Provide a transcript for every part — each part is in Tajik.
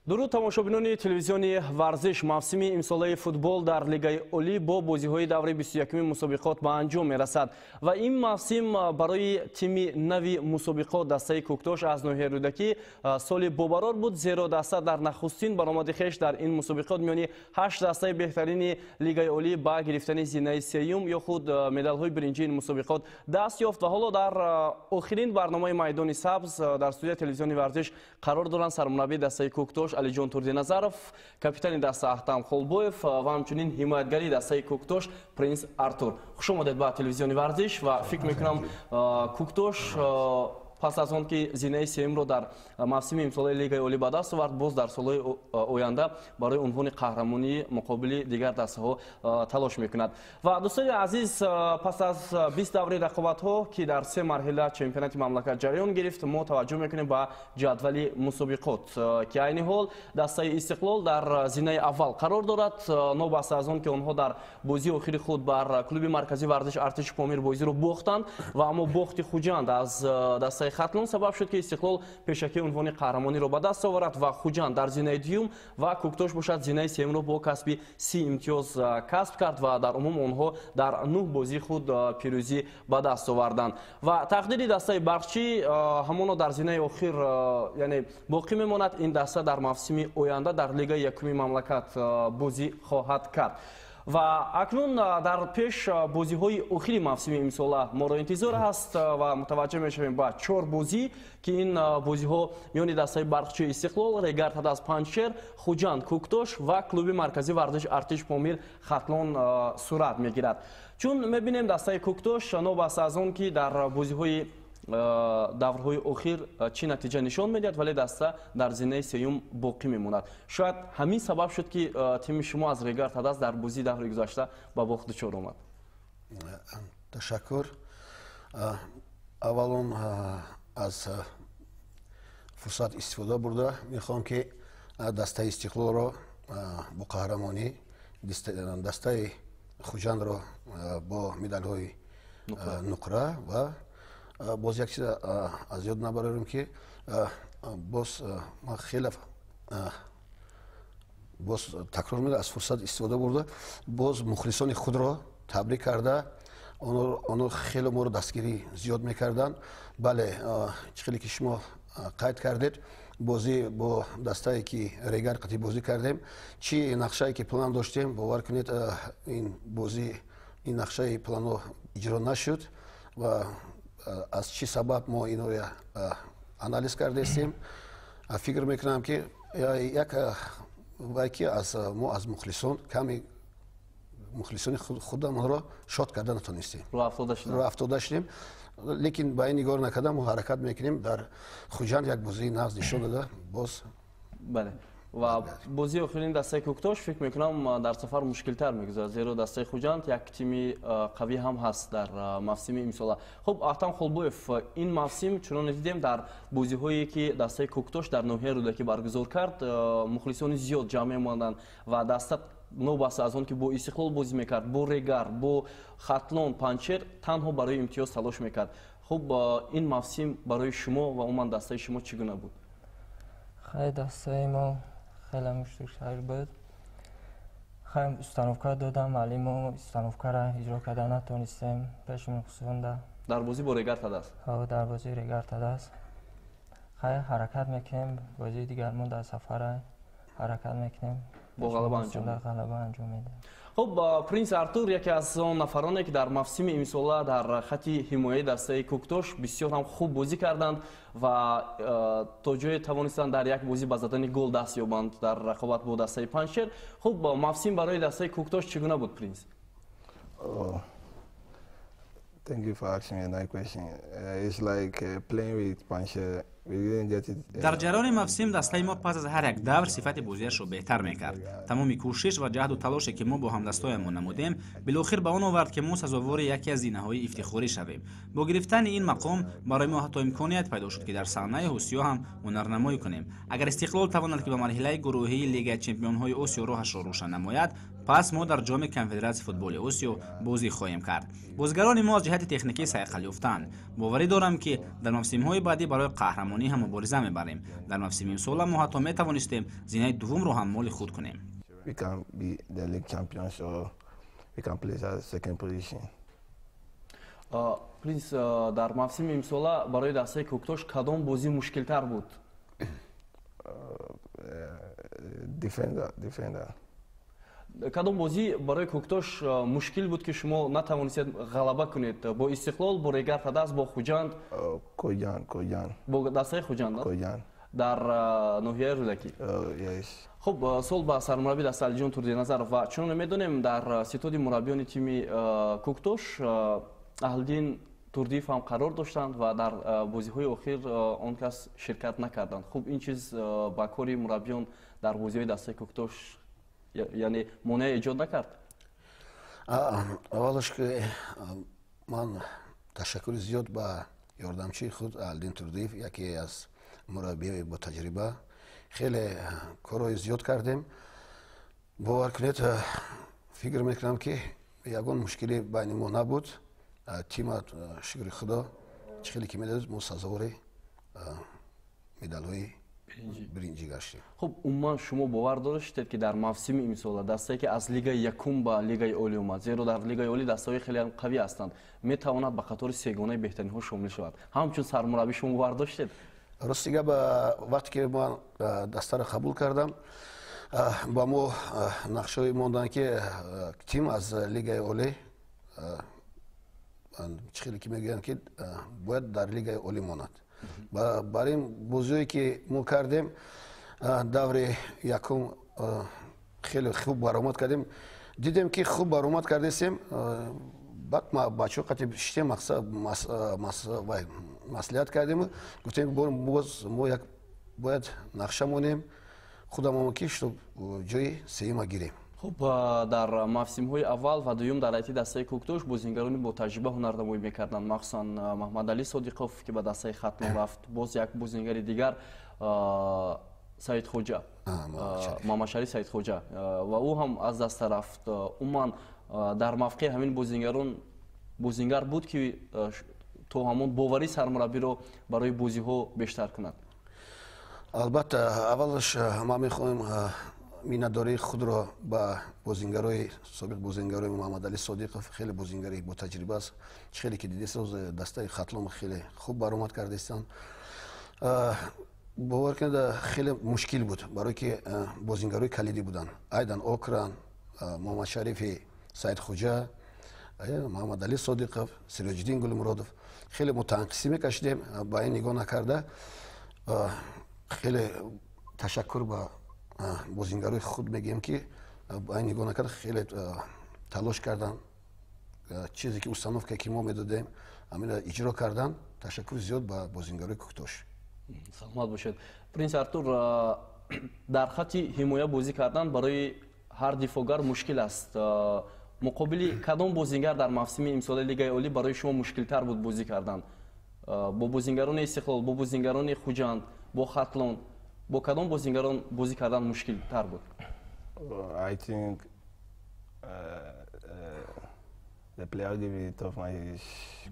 Дуруд, тамошобинони телевизиони «Варзиш». Мавсими имсолаи футбол дар Лигаи Олӣ бо бозиҳои давраи 21-уми мусобиқот ба анҷом мерасад ва ин мавсим барои тими нави мусобиқот, дастаи «Кӯктош» аз ноҳияи Рӯдакӣ, соли бобарор буд, зеро даста дар нахустин баромади хеш дар ин мусобиқот миёни ҳашт дастаи беҳтарини Лигаи Олӣ ба гирифтани зинаи сеюм ё худ медалҳои биринҷии ин мусобиқот даст ёфт. Ва ҳоло дар охирин барномаи «Майдони сабз» дар студияи телевизиони «Варзиш» қарор доранд сармураббии дастаи «Кӯктош» Алиҷон Турдиназаров, капитани даста Ахтам Холбоев ва ҳамчунин ҳимоятгари дастаи «Кӯктош» Принс Артур. Хуш омадед ба телевизиони «Варзиш». Ва фикр мекунам, «Кӯктош» пас аз он ки зинаи сеюмро дар мавсими имсолаи Лигаи Олӣ ба даст овард, боз дар солҳои оянда барои унвони қаҳрамонӣ муқобили дигар дастаҳо талош мекунад. Ва, дӯстони азиз, пас аз 20 даври рақобатҳо, ки дар се марҳила чемпионати мамлакат ҷараён гирифт, мо таваҷҷӯҳ мекунем ба ҷадвали мусобиқот, ки айни ҳол дастаи «Истиқлол» дар зинаи аввал қарор дорад, новобаста аз он ки онҳо дар бозии охири худ бар клуби марказии варзиш «Артиши Помир» бозиро бохтанд. Ва аммо бохти «Хуҷанд» аз дастаи «Хатлон» сабаб шуд, ки «Истиқлол» пешакӣ унвони қаҳрамониро ба даст оварад ва «Хуҷанд» дар зинаи дуюм ва «Кӯктош» бошад, зинаи сеюмро бо касби 30 имтиёз касб кард ва дар умум онҳо дар нӯҳ бозии худ пирӯзӣ ба даст оварданд. Ва тақдири дастаи «Барқчӣ» ҳамоно дар зинаи охир, яъне, боқӣ мемонад. Ин даста дар мавсими оянда дар лигаи якуми мамлакат бозӣ хоҳад кард. Ва акнун дар пеш бозиҳои охири мавсими имсола моро интизор аст ва мутаваҷҷӯҳ мешавем ба чор бозӣ, ки ин бозиҳо миёни дастаи «Барқчии» «Истиқлол», «Регар ТадАЗ» «Панҷшер», «Хуҷанд» «Кӯктош» ва клуби марказии варзиш «Артиш Помир» «Хатлон» сурат мегирад. Чун мебинем, дастаи «Кӯктош», новобаста аз он ки дар бозиҳои даврҳои охир чӣ натиҷа нишон медиҳад, вале даста дар зинаи сеюм боқӣ мемонад. Шояд ҳамин сабаб шуд, ки тими шумо аз «Регар ТадАЗ» дар бозии даври гузашта ба бохт дучор омад. Ташаккур. Аввалон, аз фурсат истифода бурда, мехоҳам, ки дастаи «Истиқлолро» бо қаҳрамонӣ, дастаи «Хуҷандро» бо медалҳои нуқра ва боз як чиз аз ёд набарорем, ки боз ман хеле боз такрор мекунам, аз фурсат истифода бурда, боз мухлисони худро табрик карда, онҳо хеле моро дастгирӣ зиёд мекарданд. Бале, чӣ хеле ки шумо қайд кардед, бозӣ бо дастае ки «Регар» қатӣ бозӣ кардем, чӣ нақшае ки план доштем, бовар кунед, ин бозӣ, ин нақшаи планҳо иҷро нашуд. Ва аз чӣ сабаб, мо инро анализ кардаистем. Фикр мекунам, ки як вай ки аз мо, аз мухлисон ками, мухлисони худамонро шод карда натонистем, рӯ афтода шудем. Лекин ба ин нигоҳ накарда, мо ҳаракат мекунем, дар Хуҷанд як бозии нағз нишон дода боз. Бале, ва бозии охирини дастаи «Кӯктош», фикр мекунам, дар сафар мушкилтар мегузарад, зеро дастаи «Хуҷанд» як тими қавӣ ҳам ҳаст дар мавсими имсола. Хуб, Ахтам Холбоев, ин мавсим, чуноне дидем, дар бозиҳое ки дастаи «Кӯктош» дар ноҳияи Рӯдакӣ баргузор кард, мухлисони зиёд ҷамъ мемонданд ва даста, новобаста аз он ки бо «Истиқлол» бозӣ мекард, бо «Регар», бо «Хатлон», «Панҷшер», танҳо барои имтиёз талош мекард. Хуб, ин мавсим барои шумо ва умуман дастаи шумо чӣ гуна буд? Хай, дастаи мо хеле мушкилтар буд. Хай, установка додам муаллимо, установкаро иҷро карда натонистем пеши мухлисонда. Дар бозӣ бо «Регар ТадАЗ». Дар бозии «Регар ТадАЗ». Хай, ҳаракат мекунем, бозии дигармон дар сафара, ҳаракат мекунем. Бо ғалаба анҷом. Ғалаба анҷом медиҳем. Хуб, Принс Артур, яке аз он нафароне, ки дар мавсими имсола дар хати ҳимояи дастаи «Кӯктош» бисёр ҳам хуб бозӣ карданд ва то ҷое тавонистанд дар як бозӣ ба задани гол даст ёбанд дар рақобат бо дастаи «Панҷшер». Хуб, мавсим барои дастаи «Кӯктош» чӣ гуна буд, Принс? Thank you for asking me that question. It's like playing with Panjshir. We didn't get it. Дар ҷараёни мавсим дастаи мо пас аз ҳар як давр сифати бозиашро беҳтар мекард. Тамоми кӯшиш ва ҷаҳду талоше, ки мо бо ҳамдастоямон намудем, билохир ба он овард, ки мо сазовори яке аз зинаҳои ифтихорӣ шавем. Бо гирифтани ин мақом барои мо ҳатто имконият пайдо шуд, ки дар саҳнаи Осиё ҳам ҳунарнамоӣ кунем. Агар «Истиқлол» тавонад, ки ба марҳилаи гурӯҳии Лигаи чемпионҳои Осиё роҳашро рӯшан намояд, пас мо дар Ҷоми Конфедератсияи футболи Осиё бозӣ хоҳем кард. Бозигарони мо аз ҷиҳати техникӣ сайқал ёфтаанд. Боварӣ дорам, ки дар мавсимҳои баъдӣ барои қаҳрамонӣ. қаҳрамонӣ ҳам мубориза мебарем. Дар мавсими имсола мо ҳатто метавонистем зинаи дуввумро ҳам моли худ кунем. We can be the league champions or we can place at second position. Принс, дар мавсими имсола барои дастаи Кӯктош кадом бозӣ мушкилтар буд? Defender. Кадом бозӣ барои Кӯктош мушкил буд, ки шумо натавонистед ғалаба кунед? Бо Истиқлол, бо Регар ТадАЗ, бо Хуҷанд? Хуҷанд. Бо дастаи Хуҷанд? Хуҷанд. Дар ноҳияи Рӯдакӣ? Yes. Хуб, суол ба сармурабби даста Алиҷон Турдиназаров. Ва чуноне медонем, дар ситоди мураббиёни тими Кӯктош Аҳлиддин Турдиев ҳам қарор доштанд ва дар бозиҳои охир он кас ширкат накарданд. Хуб, ин чиз ба кори мураббиён дар бозиҳои дастаи Кӯктош, яъне, монеа эҷод накард? Аввалаш ки ман ташаккури зиёд ба ёрдамчии худ Аҳлиддин Турдиев, яке аз мураббиёи ботаҷриба. Хеле корҳои зиёд кардем. Бовар кунед, фикр мекунам, ки ягон мушкилӣ байни мо набуд. Тима, шукри Худо, чӣ хеле ки медонед, мо сазовори медалҳои биринҷӣ гаштем. Хуб, умуман шумо бовар доштед, ки дар мавсими имсола дастае, ки аз лигаи якум ба лигаи олӣ омад, зеро дар лигаи олӣ дастаҳои хеле қавӣ ҳастанд, метавонад ба қатори сегонаи беҳтаринҳо шомил шавад? Ҳамчун сармураббӣ шумо бовар доштед? Рости гап, вақте ки ман дастаро қабул кардам, ба мо нақшаҳое монданд, ки тим аз лигаи олӣ, чӣ хеле ки мегӯянд, ки бояд дар лигаи олӣ монад. Бар ин бозиҳое ки мо кардем, даври якум хеле хуб баромад кардем. Дидем, ки хуб баромад кардесем. Баъд бачаҳо қати шитем, маслиҳат кардем, гуфтем, боз мо як бояд нақша монем худамон, ки чтоб ҷои сеюма гирем. Хуб, дар мавсимҳои аввал ва дуюм дар ҳайати дастаи Кӯктош бозингарони ботаҷриба ҳунарнамоӣ мекарданд, махсусан Маҳмадалӣ Содиқов, ки ба дастаи Хатлон рафт, боз як бозингари дигар, Саидхоҷа, Мамашариф Саидхоҷа, ва ӯ ҳам аз даста рафт. Умуман, дар мавқеи ҳамин бозингарон бозингар буд, ки то ҳамон боварии сармураббиро барои бозиҳо бештар кунад? Албатта, аввалаш ман мехоҳем миннатдории худро ба бозингарои собиқ, бозингарои Муҳаммадалӣ Содиқов, хеле бозингари ботаҷриба аст. Чӣ хеле ки дидест, дастаи Хатлон хеле хуб баромад кардастанд. Бовар кунед, хеле мушкил буд, барое ки бозингарои калидӣ буданд: Айдан Окран, Муҳаммадшарифи Саидхоҷа, Муҳаммадалӣ Содиқов, Сироҷиддин Гулмуродов. Хеле мо танқисӣ мекашидем. Ба ин нигоҳ накарда, хеле ташаккур ба бозингарои худ мегӯем, ки ба ин нигоҳ накарда, хеле талош карданд. Чизе ки установка ки мо медодем, ҳаминро иҷро карданд. Ташаккури зиёд ба бозингарои Кӯктош. Саломат бошед. Принс Артур, дар хатти ҳимоя бозӣ кардан барои ҳар дифоъгар мушкил аст. Муқобили кадом бозингар дар мавсими имсолаи лигаи олӣ барои шумо мушкилтар буд бозӣ кардан? Бо бозингарони Истиқлол, бо бозингарони Хуҷанд, бо Хатлон, бо кадом бозингарон бозӣ кардан мушкилтар буд? I think the player give me tough match.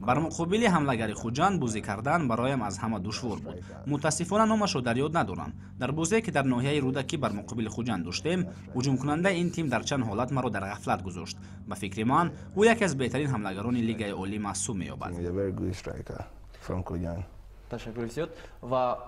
Бар муқобили ҳамлагари Хуҷанд бозӣ кардан бароям аз ҳама душвор буд. Мутаассифона, номашро дар ёд надорам. Дар бозие, ки дар ноҳияи Рӯдакӣ бар муқобили Хуҷанд доштем, ҳуҷумкунандаи ин тим дар чанд ҳолат маро дар ғафлат гузошт. Ба фикри ман, ӯ яке аз беҳтарин ҳамлагарони лигаи олӣ маҳсуб меёбад. He's a very good striker from Khujand. Ташаккури зиёд. Ва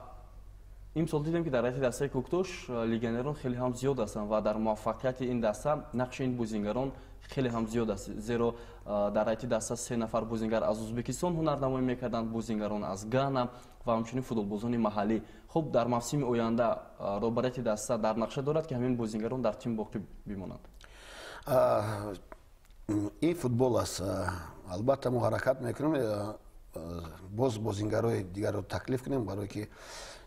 имсол дидем, ки дар ҳайати дастаи Кӯктош легионерон хеле ҳам зиёд ҳастанд ва дар муваффақияти ин даста нақши ин бозингарон хеле ҳам зиёд аст, зеро дар ҳайати даста се нафар бозингар аз Ӯзбекистон ҳунарнамоӣ мекарданд, бозингарон аз Гана ва ҳамчунин футболбозони маҳаллӣ. Хуб, дар мавсими оянда роҳбарияти даста дар нақша дорад, ки ҳамин бозингарон дар тим боқӣ бимонанд? Ин футбол аст. Албатта, мо ҳаракат мекунем, боз бозингарои дигарро таклиф кунем, барое ки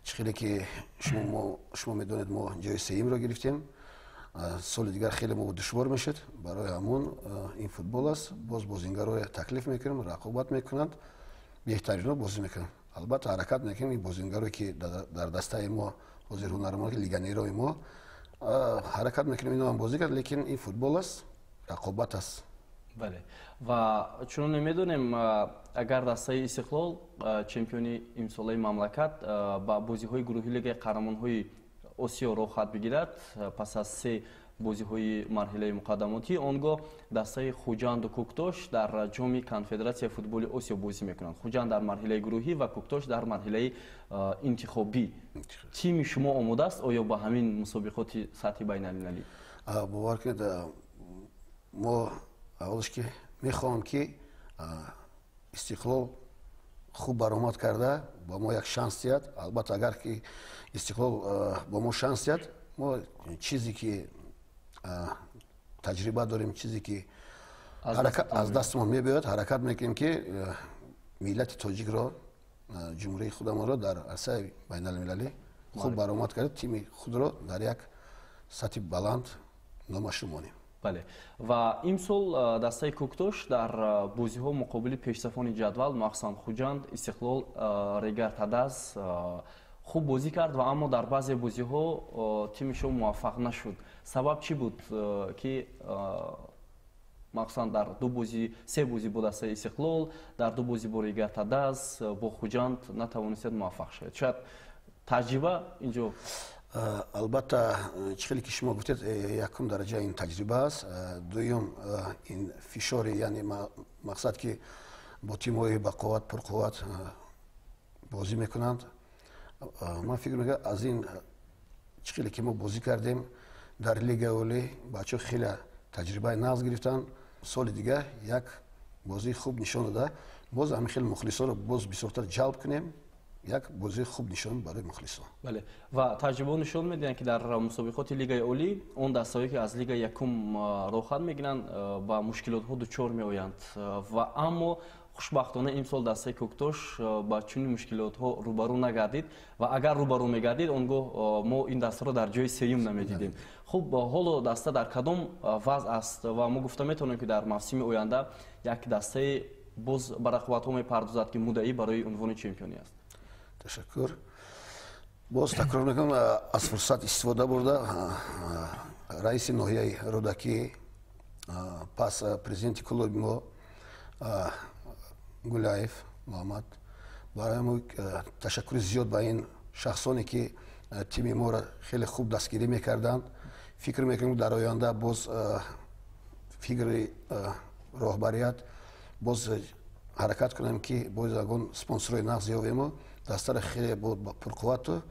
чӣ хеле ки шумо медонед, мо ҷои сеюмро гирифтем. Соли дигар хеле мо душвор мешуд. Барои ҳамон, ин футбол аст, боз бозингароя таклиф мекунем, рақобат мекунанд, беҳтаринҳо бозӣ мекунанд. Албатта, ҳаракат мекунем, ин бозингарое ки дар дастаи мо ҳозир ҳунарманд, легионерои мо, ҳаракат мекунем, ино ҳам бозӣ кард, лекин ин футбол аст, рақобат аст. Бале, ва чуноне медонем, агар дастаи Истиқлол, чемпиони имсолаи мамлакат, ба бозиҳои гурӯҳи Лигаи қаҳрамонҳои Осиё роҳхат бигирад пас аз се бозиҳои марҳилаи муқаддамотӣ, он гоҳ дастаи Хуҷанду Кӯктош дар Ҷоми Конфедератсияи футболи Осиё бозӣ мекунанд. Хуҷанд дар марҳилаи гурӯҳӣ ва Кӯктош дар марҳилаи интихобӣ. Тими шумо омода аст оё ба ҳамин мусобиқоти сатҳи байналмилалӣ? Бовар кунед, мо аввалш ки мехоҳам, ки Истиқлол хуб баромад карда, ба мо як шанс диҳад. Албатта, агар ки Истиқлол ба мо шанс диҳад, мо чизе ки таҷриба дорем, чизе ки аз дастмон мебиёяд, ҳаракат мекунем, ки миллати тоҷикро, ҷумҳурии худамонро дар арсаи байналмилалӣ хуб баромад карда, тими худро дар як сатҳи баланд номашро монем. Бале, ва имсол дастаи Кӯктош дар бозиҳо муқобили пешсафони ҷадвал, махсусан Хуҷанд, Истиқлол, Регар Тадаз, хуб бозӣ кард ва аммо дар баъзе бозиҳо тими шумо муваффақ нашуд. Сабаб чӣ буд, ки махсусан дар ду бозӣ, се бозӣ бо дастаи Истиқлол, дар ду бозӣ бо Регар Тадаз, бо Хуҷанд натавонистед муваффақ шавед? Шояд таҷриба инҷо? Албатта, чӣ хеле ки шумо гуфтед, якум дараҷа ин таҷриба аст, дуюм ин фишори, яъне мақсад ки бо тимҳои бақувват, пурқувват бозӣ мекунанд. Ман фикр мекунам, аз ин чӣ хеле ки мо бозӣ кардем дар Лигаи Олӣ, бачаҳо хеле таҷрибаи нағз гирифтанд. Соли дигар як бозии хуб нишон дода, боз ҳамин хеле мухлисонро боз бисёртар ҷалб кунем, як бозии хуб нишон барои мухлисон. Бале, ва таҷрибаҳо нишон медиҳанд, ки дар мусобиқоти Лигаи Олӣ он дастаҳое, ки аз Лигаи якум роҳхат мегиранд, ба мушкилотҳо дучор меоянд. Ва аммо хушбахтона имсол дастаи Кӯктош ба чунин мушкилотҳо рӯбарӯ нагардид ва агар рӯбарӯ мегардид, он гоҳ мо ин дастаро дар ҷои сеюм намедидем. Хуб, ҳоло даста дар кадом вазъ аст ва мо гуфта метавонем, ки дар мавсими оянда як дастаи боз ба рақобатҳо мепардозад, ки муддаӣ барои унвони чемпионӣ аст? Ташаккур. Боз такрор мекунам, аз фурсат истифода бурда, раиси ноҳияи Рӯдакӣ, пас президенти клуби мо Гулаев Муҳаммад, барои мо ташаккури зиёд ба ин шахсоне, ки тими моро хеле хуб дастгирӣ мекарданд. Фикр мекунем, дар оянда боз фикри роҳбарият, боз ҳаракат кунем, ки боз ягон спонсорҳои нағз ёбему дастаро хеле пурқуввату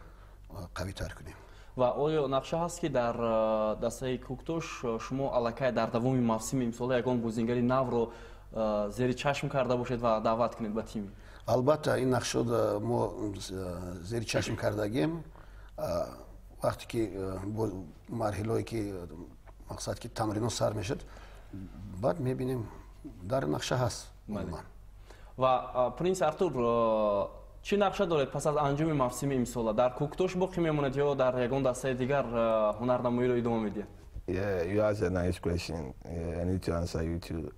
қавитар кунем. Ва оё нақша ҳаст, ки дар дастаи Кӯктош шумо аллакай дар давоми мавсими имсола ягон бозингари навро зери чашм карда бошед ва даъват кунед ба тими? Албатта, ин нақшаро мо зери чашм кардагем. Вақте ки марҳилое ки мақсад ки тамринот сар мешуд, баъд мебинем, дар нақша ҳаст. Ва Принс Артур, чӣ нақша доред пас аз анҷоми мавсими имсола? Дар Кӯктош боқӣ мемонед ё дар ягон дастаи дигар ҳунарнамоиро идома медиҳед? Yeah, you asked a nice question. Yeah, I need to answer you too.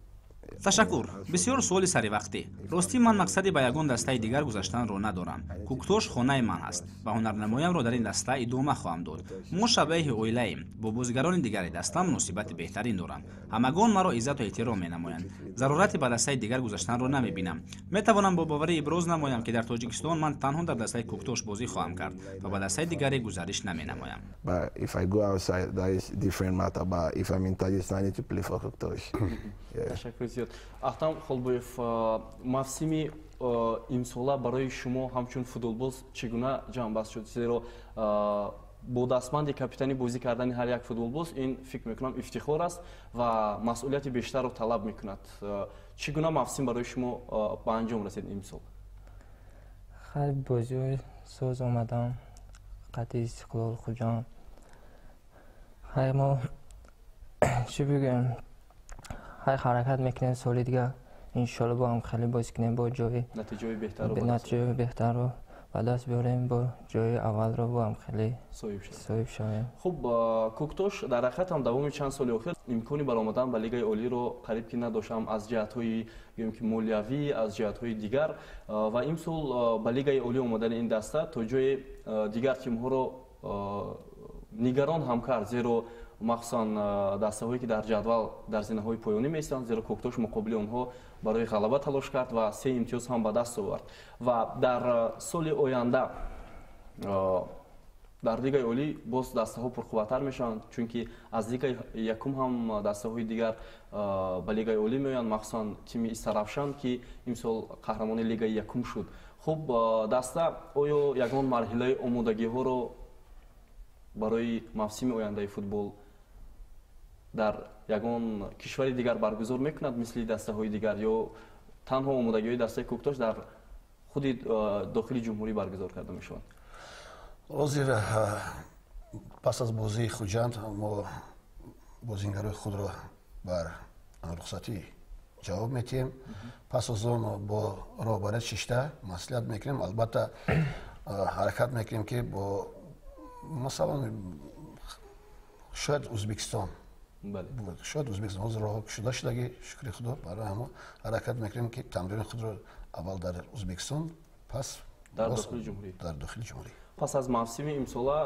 Ташаккур, бисёр суоли саривақтӣ. Ростӣ, ман мақсади ба ягон дастаи дигар гузаштанро надорам. Кӯктош хонаи ман аст ва ҳунарнамоямро дар ин даста идома хоҳам дод. Мо шабеҳи оилаем. Бо бозигарони дигари даста муносибати беҳтарин дорам. Ҳамагон маро иззату эҳтиром менамоянд. Зарурати ба дастаи дигар гузаштанро намебинам. Метавонам бо боварӣ иброз намоям, ки дар Тоҷикистон ман танҳо дар дастаи Кӯктош бозӣ хоҳам кард ва ба дастаи дигаре гузариш наменамоям. But if I go outside, that is different matter. But if I'm in Tajikistan, I need to play for Kuktosh. Yeah. Ташаккури зиёд. Ахтам Холбоев, мавсими имсола барои шумо ҳамчун футболбоз чӣ гуна ҷамъбаст шуд? Зеро бо дастбанди капитанӣ бозӣ кардани ҳар як футболбоз ин, фикр мекунам, ифтихор аст ва масъулияти бештарро талаб мекунад. Чӣ гуна мавсим барои шумо ба анҷом расид имсол? Хай, бозиҳои соз омадам қати Истиқлол, Хуҷанд. Хай, мо чӣ бигӯем, хай, ҳаракат мекунем, соли дигар иншолло бо ҳам хеле бозӣ кунем, бо ҷои натиҷаҳои беҳтарро натиҷаҳои беҳтарро ба даст биёрем, бо ҷои аввалро бо ҳам хеле соҳиб шавем. Соҳиб шавем. Хуб, Кӯктош дар ҳақиқат ҳам давоми чанд соли охир имкони баромадан ба Лигаи Олиро қариб ки надошт, ҳам аз ҷиҳатҳои, гӯем ки, молиявӣ, аз ҷиҳатҳои дигар. Ва имсол ба Лигаи Олӣ омадани ин даста то ҷое дигар тимҳоро нигарон ҳам кард, зеро Махсусан дастаҳое, ки дар ҷадвал дар зинаҳои поёнӣ меистанд, зеро Кӯктош муқобили онҳо барои ғалаба талош кард ва се имтиёз ҳам ба даст овард. Ва дар соли оянда дар Лигаи Олӣ боз дастаҳо пурқувваттар мешаванд, чунки аз Лигаи якум ҳам дастаҳои дигар ба Лигаи Олӣ меоянд, махсусан тими Истаравшан, ки имсол қаҳрамони Лигаи якум шуд. Хуб, даста оё ягон марҳилаи омодагиҳоро барои мавсими ояндаи футбол дар ягон кишвари дигар баргузор мекунад, мисли дастаҳои дигар, ё танҳо омодагиҳои дастаи Кӯктош дар худи дохили ҷумҳурӣ баргузор карда мешаванд? Ҳозир, пас аз бозии Хуҷанд, мо бозингарои худро бар рухсатӣ ҷавоб метиҳем. Пас аз он бо роҳбарият шишта маслиҳат мекунем. Албатта, ҳаракат мекунем, ки бо, масалан, шояд Ӯзбекистон, шояд Ӯзбекистон. Ҳозир роҳ кушода шудаги, шукри Худо. Барои ҳамо ҳаракат мекунем, ки тамрини худро аввал дар Ӯзбекистон, пас дар дохили ҷумҳурӣ. Дар дохили ҷумҳурӣ. Пас аз мавсими имсола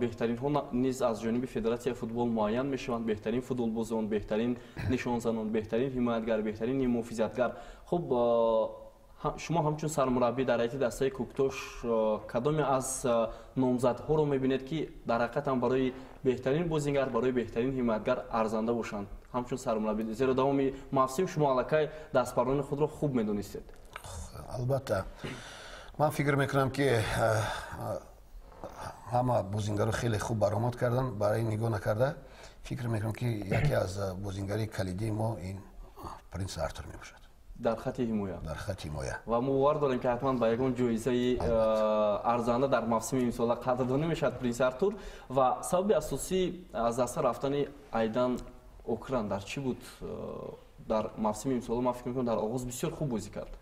беҳтаринҳо низ аз ҷониби федератсияи футбол муайян мешаванд: беҳтарин футболбозон, беҳтарин нишонзанон, беҳтарин ҳимоятгар, беҳтарин ниммуҳофизатгар. Хуб, шумо ҳамчун сармураббӣ дар ҳайати дастаи Кӯктош кадоме аз номзадҳоро мебинед, ки дар ҳақиқат ҳам барои беҳтарин бозингар, барои беҳтарин ҳимоятгар арзанда бошанд, ҳамчун сармураббӣ, зеро давоми мавсим шумо аллакай дастпаррони худро хуб медонистед? Албатта, ман фикр мекунам, ки ҳама бозингаро хеле хуб баромад карданд. Барои нигоҳ накарда, фикр мекунам, ки яке аз бозингари калидии мо ин Принс Артур мебошад. Дар хати ҳимоя. Дар хати ҳимоя. Ва мо бовар дорем, ки ҳатман ба ягон ҷоизаи арзанда дар мавсими имсола қадрдонӣ мешавад Принс Артур. Ва сабаби асосӣ аз даста рафтани Айдан Окран дар чӣ буд дар мавсими имсола? Ман фикр мекунам, дар оғоз бисёр хуб бозӣ кард.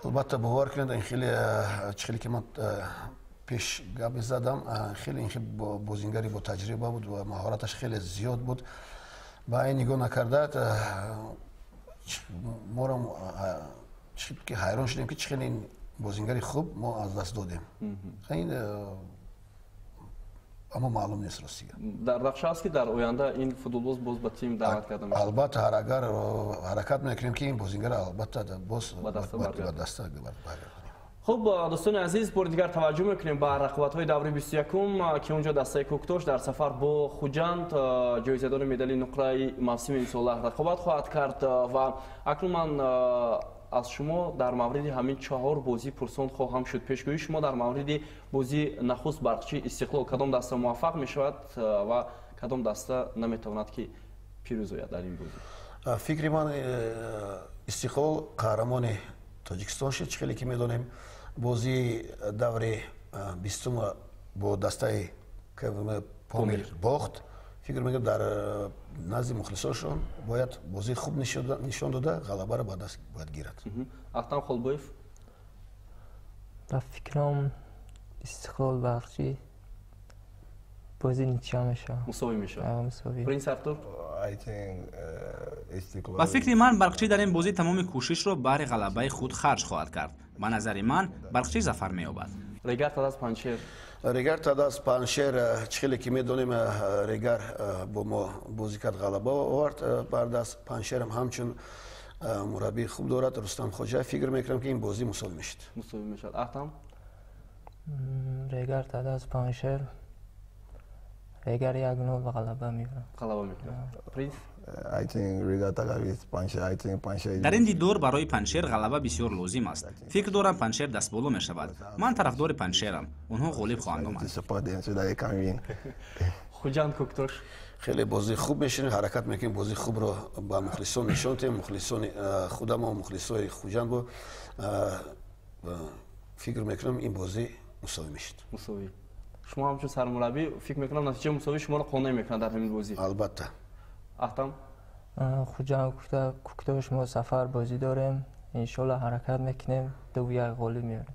Албатта, бовар кунед, ин хеле, чӣ хеле ки ман пеш гап мезадам, хеле ин хеле бозингари бо таҷриба буд ва маҳораташ хеле зиёд буд. Ба ин нигоҳ накарда, моро ки ҳайрон шудем, ки чӣ хеле ин бозингари хуб мо аз даст додем. Ин аммо маълум нест, ростига. Дар нақша аст, ки дар оянда ин футболбоз боз ба тим даъват карда мешавад? Албатта, агар ҳаракат мекунем, ки ин бозингар, албатта, боз ба даста ба даста баргардонем. Хуб, дӯстони азиз, бори дигар таваҷҷӯҳ мекунем ба рақобатҳои даври 21-ум, ки онҷо дастаи Кӯктош дар сафар бо Хуҷанд, ҷоизадори медали нуқраи мавсими имсола, рақобат хоҳад кард. Ва акнун ман аз шумо дар мавриди ҳамин чаҳор бозӣ пурсон хоҳам шуд. Пешгӯии шумо дар мавриди бозии нахуст, Барқчи Истиқлол: кадом даста муваффақ мешавад ва кадом даста наметавонад, ки пирӯз ояд дар ин бозӣ? Фикри ман, Истиқлол қаҳрамони Тоҷикистон шуд. Чӣ хеле ки медонем, бозии даври 20-ума бо дастаи КВМ Помир бохт. Фикр мекунам, дар назди мухлисоншон бояд бозии хуб нишон дода, ғалабаро ба даст бояд гирад. Ахтам Холбоев? Ба фикрам, Истиқлол Барқчи бозӣ ничья мешавад. Мусовӣ мешавад. Мусовӣ. Принс Артур? Ба фикри ман, Барқчӣ дар ин бозӣ тамоми кӯшишро баҳри ғалабаи худ харҷ хоҳад кард. Ба назари ман, Барқчӣ зафар меёбад. Регар Тадаз Панҷшер. Регар Тадаз Панҷшер, чӣ хеле ки медонем, Регар бо мо бозӣ кард, ғалаба овард бар даст. Панҷшерам ҳамчун мураббии хуб дорад, Рустам Хоҷаев. Фикр мекунам, ки ин бозӣ мусовӣ мешавад. Мусовӣ мешавад. Ахтам? Регар Тадаз Панҷшер, Регар 1-0 ғалаба мекунад. Ғалаба мекунад. Принс? Дар ин дидор барои Панҷшер ғалаба бисёр лозим аст. Фикр дорам, Панҷшер дастболо мешавад. Ман тарафдори Панҷшерам, онҳо ғолиб хоҳанд омад. Хуҷанд Кӯктош. Хеле бозии хуб мешинем, ҳаракат мекунем, бозии хубро ба мухлисон нишон диҳем, мухлисони худамо, мухлисои Хуҷанд. Бо фикр мекунам, ин бозӣ мусовӣ мешавад. Мусовӣ. Шумо ҳамчун сармураббӣ, фикр мекунам, натиҷаи мусовӣ шуморо қонеъ мекунад дар ҳамин бозӣ. Албатта. Ахтам? Хуҷанд Кӯктош, мо сафар бозӣ дорем. Иншолло, ҳаракат мекунем, 2-1 ғолиб меорем.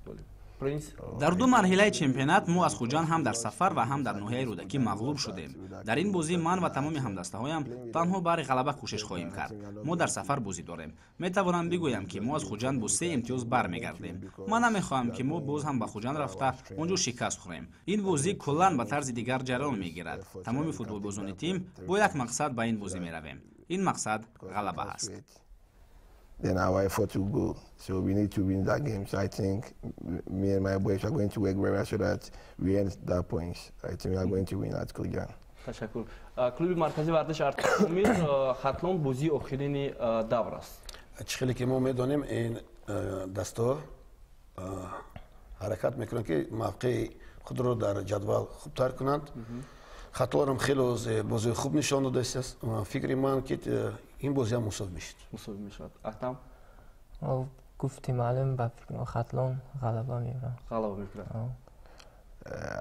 Принс. Дар ду марҳилаи чемпионат мо аз Хуҷанд ҳам дар сафар ва ҳам дар ноҳияи Рӯдакӣ мағлуб шудем. Дар ин бозӣ ман ва тамоми ҳамдастаҳоям танҳо баҳри ғалаба кӯшиш хоҳем кард. Мо дар сафар бозӣ дорем. Метавонам бигӯям, ки мо аз Хуҷанд бо се имтиёз бармегардем. Ман намехоҳам, ки мо боз ҳам ба Хуҷанд рафта, он ҷо шикаст хӯрем. Ин бозӣ куллан ба тарзи дигар ҷараён мегирад. Тамоми футболбозони тим бо як мақсад ба ин бозӣ меравем. Ин мақсад ғалаба аст. Then our effort will go. So we need to win that game. So I think me and my boys are going to work very hard so that we earn that points. I think we are going to win at Khujand. Ташаккур. Клуби марказии варзиши Артиши Помир, Хатлон, бозии охирини давр аст. Чӣ хеле ки мо медонем, ин дастаҳо ҳаракат мекунанд, ки мавқеи худро дар ҷадвал хубтар кунанд. Хатлонам хеле бозии хуб нишон додааст. Фикри ман, ки ин бозиам мусовӣ мешуд. Мусовӣ мешавад. Ахтам? Гуфти маълум, ба фикр, Хатлон ғалаба мебарад. Ғалаба мекунад.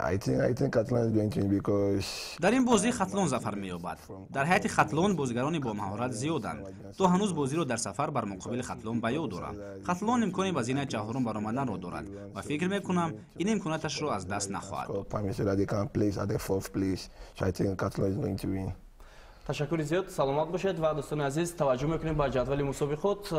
I think Khatlon is going to win because Дар ин бозӣ Хатлон зафар меёбад. Дар ҳайати Хатлон бозигарони бомаҳорат зиёданд. То ҳанӯз бозиро дар сафар бар муқобили Хатлон ба ёд дорам. Хатлон имкони ба зинаи чаҳорум баромаданро дорад ва фикр мекунам, ин имконоташро аз даст нахоҳад дод. So that they can place at the fourth place. So I think Khatlon is going to win. Ташаккури зиёд, саломат бошед. Ва дӯстони азиз, таваҷҷӯҳ мекунем ба ҷадвали мусобиқот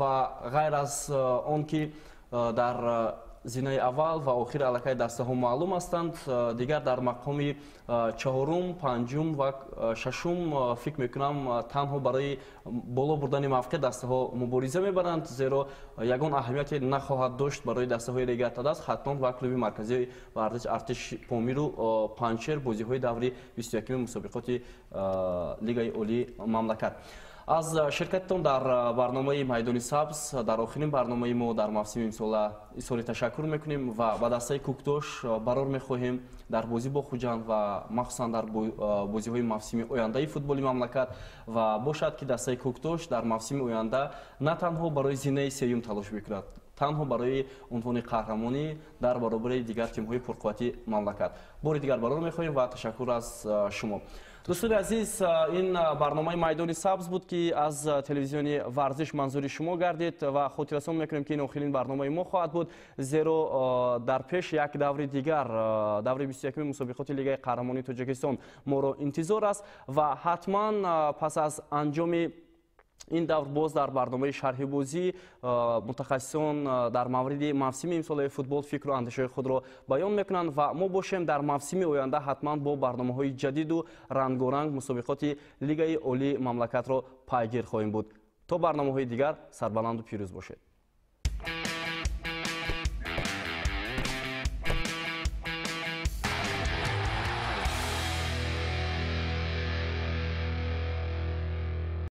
ва ғайр аз он ки дар зинаи аввал ва охир аллакай дастаҳо маълум ҳастанд, дигар дар мақоми чаҳорум, панҷум ва шашум, фикр мекунам, танҳо барои боло бурдани мавқеъ дастаҳо мубориза мебаранд, зеро ягон аҳамияте нахоҳад дошт барои дастаҳои регартадаст Хатлон ва клуби марказии варзиш Артиши Помиру Панҷшер бозиҳои даври 21-уми мусобиқоти Лигаи Олии мамлакат. Аз ширкатитон дар барномаи Майдони сабз, дар охирин барномаи мо дар мавсими имсола, изҳори ташаккур мекунем ва ба дастаи Кӯктош барор мехоҳем дар бозӣ бо Хуҷанд ва махсусан дар бозиҳои мавсими ояндаи футболи мамлакат. Ва бошад, ки дастаи Кӯктош дар мавсими оянда на танҳо барои зинаи сеюм талош мекунад, танҳо барои унвони қаҳрамонӣ дар баробари дигар тимҳои пурқуввати мамлакат. Бори дигар барор мехоҳем ва ташаккур аз шумо. Дӯстони азиз, ин барномаи Майдони сабз буд, ки аз телевизиони Варзиш манзури шумо гардид, ва хотиррасон мекунем, ки ин охирин барномаи мо хоҳад буд, зеро дар пеш як даври дигар, даври 21-уми мусобиқоти Лигаи қаҳрамонии Тоҷикистон моро интизор аст. Ва ҳатман пас аз анҷоми ин давр боз дар барномаи шарҳи бозӣ мутахассисон дар мавриди мавсими имсолаи футбол фикру андешаҳои худро баён мекунанд. Ва мо бошем, дар мавсими оянда ҳатман бо барномаҳои ҷадиду рангоранг мусобиқоти Лигаи Олии мамлакатро пайгир хоҳем буд. То барномаҳои дигар сарбаланду пирӯз бошед.